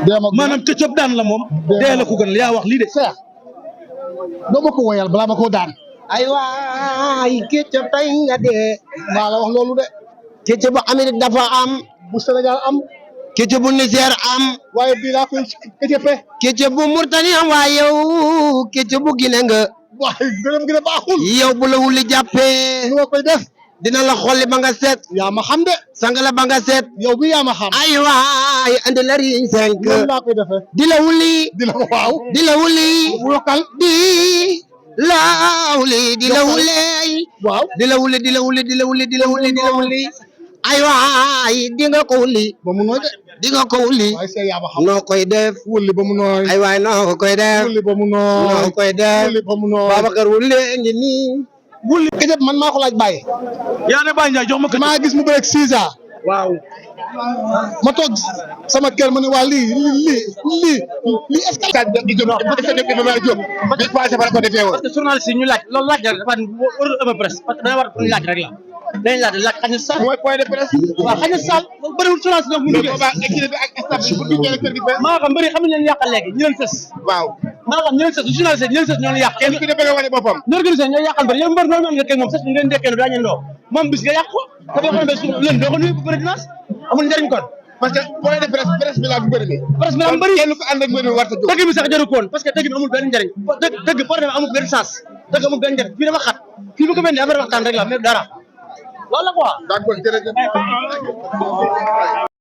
maanaam këccëg daan la moom. dee la ko gën yaa wax lii de. Seex doo ma ko woyal balaa ma koo daan. ay waay këccëg tey nga dee. maa la wax loolu de. këccëg bu Amérique dafa am. bu Sénégal am. këccëg bu Niger am. waaye bii laa koy këccëgee. këccëg bu Mauritanie am waaye yow këccëg bu Guinée nga. waaye gërëm gi de baaxul. yow bu la wuli jàppee. nu ma koy def. dina la xolli ba nga seet. yaa ma xam de. sangala ba nga seet. yow bi yaa ma xam. ay waay andi la riñ cinq. noonu laa koy defee. di la wuli. di la waaw. di la wuli. wokal. di la wuli di la wuli. waaw. di la wuli di la wuli di la wuli di la wuli di la wuli. ay waay di nga ko wuli. ba mu nooy de. di nga ko wuli. waaye see yaa ma xam. noo koy def. wulli ba mu nooy. ay waay noo koy def. wulli ba mu nooy. noo koy def. wulli ba mu nooy. Babacar wuli ngi nii. wulli këccëg man maa ko laaj bàyyi. yaa ne Baye Ndiaye jox ma këccëg. maa gis mu bëreeg 6 ans. waaw. ma toog sama kër ma ne waa lii est-ce que. di jóg dafa may jóg bi passé fa la ko defee woon. parce que journaliste yi ñu laaj loolu laaj la dafa warul ëpp presse parce que dañoo war a laaj rek la dañuy laaj xañ na sax. mooy point de presse. waaw xañ na sax bëriwul journaliste nag mu mais liggéey. boobaa équipe bi ak staff bi bu duggee kër gi ba. maa xam bëri xam nañ leen yàqal léegi ñu leen sës. waaw. maa xam ñu leen sës journaliste ñu leen sës ñoo leen yàq. kenn ku ne bëgg a wane boppam. ñu organisé ñoo yàqal bëri yow mbër noonu nga nekkee moom sës ngeen dekkee daa ñeen loo moom bis nga yàq ko te boo xam ne leen doo ko nuyu bu bëri dimanche amul njëriñ kon parce que point de presse bi laa fi bëri nii. presse bi am bëri kenn ku ànd ak mbër mi war a jóg. dëgg bi sax jaru ko woon parce que dëgg bi amul benn njëriñ dëgg boo demee amul benn sens dëgg amul benn njëriñ fii dafa xat fii bu ko mel ni affaire waxtaan rek la mais dara loolu la quoi. d'accord jërëjëf.